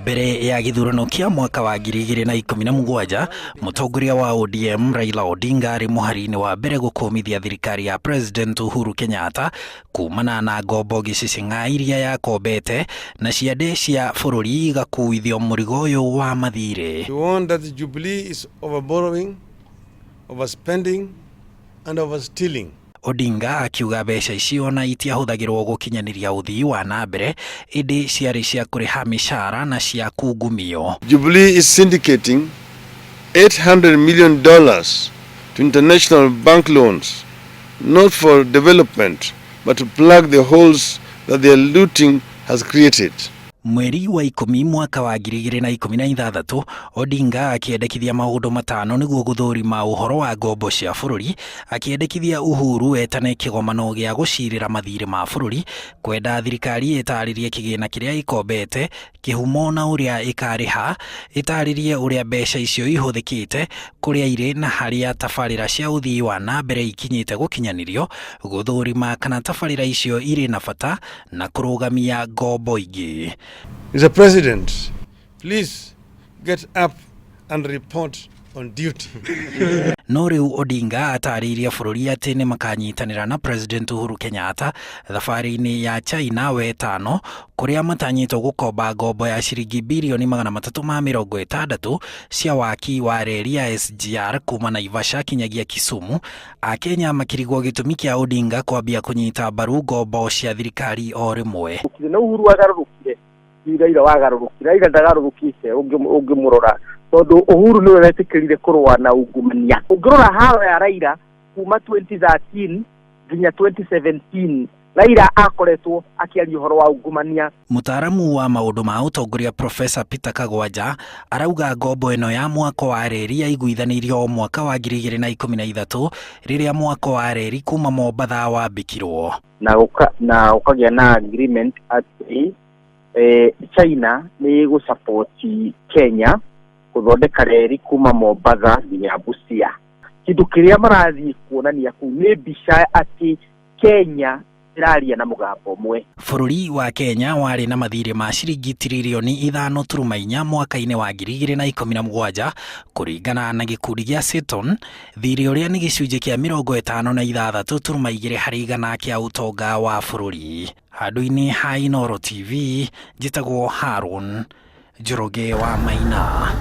Mbere ya gĩthurano kĩa mwaka wa 2017, mũtongoria wa ODM Raila Odinga arĩ mũhari-inĩ wa mbere gũkũmithia thirikari ya President Uhuru Kenyatta kumana na ngombo gĩcicing'a iria yakombete na ciande cia bũrũri igakuithio mũrigo ũyũ wa mathirĩ. We warned that Jubilee is overborrowing, overspending, and overstealing. Odinga akiuga mbeca icio ona itiahũthagĩrwo gũkinyanĩria ũthii wa na mbere ĩndĩ ciarĩ cia kũrĩha mĩcara na cia kungumio. Jubilee is syndicating $800 million to international bank loans, not for development, but to plug the holes that their looting has created. Mweri wa 10 mwaka wa 2016, Odinga akĩendekithia maũndũ 5 nĩguo gũthũrima ũhoro wa ngombo cia bũrũri, akĩendekithia Uhuru etane kĩgomano gĩa gũcirĩra mathirĩ ma bũrũri, kwenda thirikari ĩtarĩrie kĩgĩna kĩrĩa ĩkombete, kĩhumo na ũrĩa ĩkarĩha, ĩtarĩrie ũrĩa mbeca icio ihũthĩkĩte, kũrĩa irĩ na harĩa tabarĩra cia ũthii wa na mbere ikinyĩte gũkinyanĩrio, gũthũrima kana tabarĩra icio irĩ na bata na kũrũgamia ngombo ingĩ. Mr. President, please get up and report on duty. No rĩu Odinga atarĩirie bũrũri atĩ nĩ makanyitanĩra na President Uhuru Kenyatta thabarĩ-inĩ ya China wetano kũrĩa matanyĩtwo gũkomba ngombo ya ciringi birioni 360 cia waki wa reri ya SGR kuma Naivasha kinyagia Kisumu. Akenya makĩrigwo gĩtũmi kĩa Odinga kwambia kũnyita mbaru ngombo cia thirikari o rĩmwe. Na Uhuru agarũrũkire, ti Raila wagarũrũkire. Raila ndagarũrũkĩte ũngĩmũrora, tondũ Uhuru nĩwe wetĩkĩrire kũrũa na ungumania. Ũngĩrora haro ya Raila kuma 2013 nginya 2017, Raila akoretwo akĩaria ũhoro wa ungumania. Mũtaaramu wa maũndũ ma ũtongoria Professor Peter Kagwanja arauga ngombo ĩno ya mwako wa reri yaiguithanĩirio mwaka wa 2013 rĩrĩa mwako wa reri kuma Mombatha wambĩkirwo. Na ũkagĩa na agreement atĩ China nĩ ĩgũsupport Kenya gũthondeka reri kuma Mombatha nginya Busia. Kĩndũ kĩrĩa marathiĩ kuonania kũu nĩ mbica atĩ Kenya ĩraria na mũgambo ũmwe. Bũrũri wa Kenya warĩ na mathirĩ ma ciringi tiririoni 5.4 mwaka-inĩ wa 2017 kũringana na gĩkundi gĩa Seton, thirĩ ũrĩa nĩ gĩcunjĩ kĩa 56.2 harĩ igana kĩa ũtonga wa bũrũri. Handũ-inĩ ha Inooro TV, njĩtagwo Harun Njoroge wa Maina.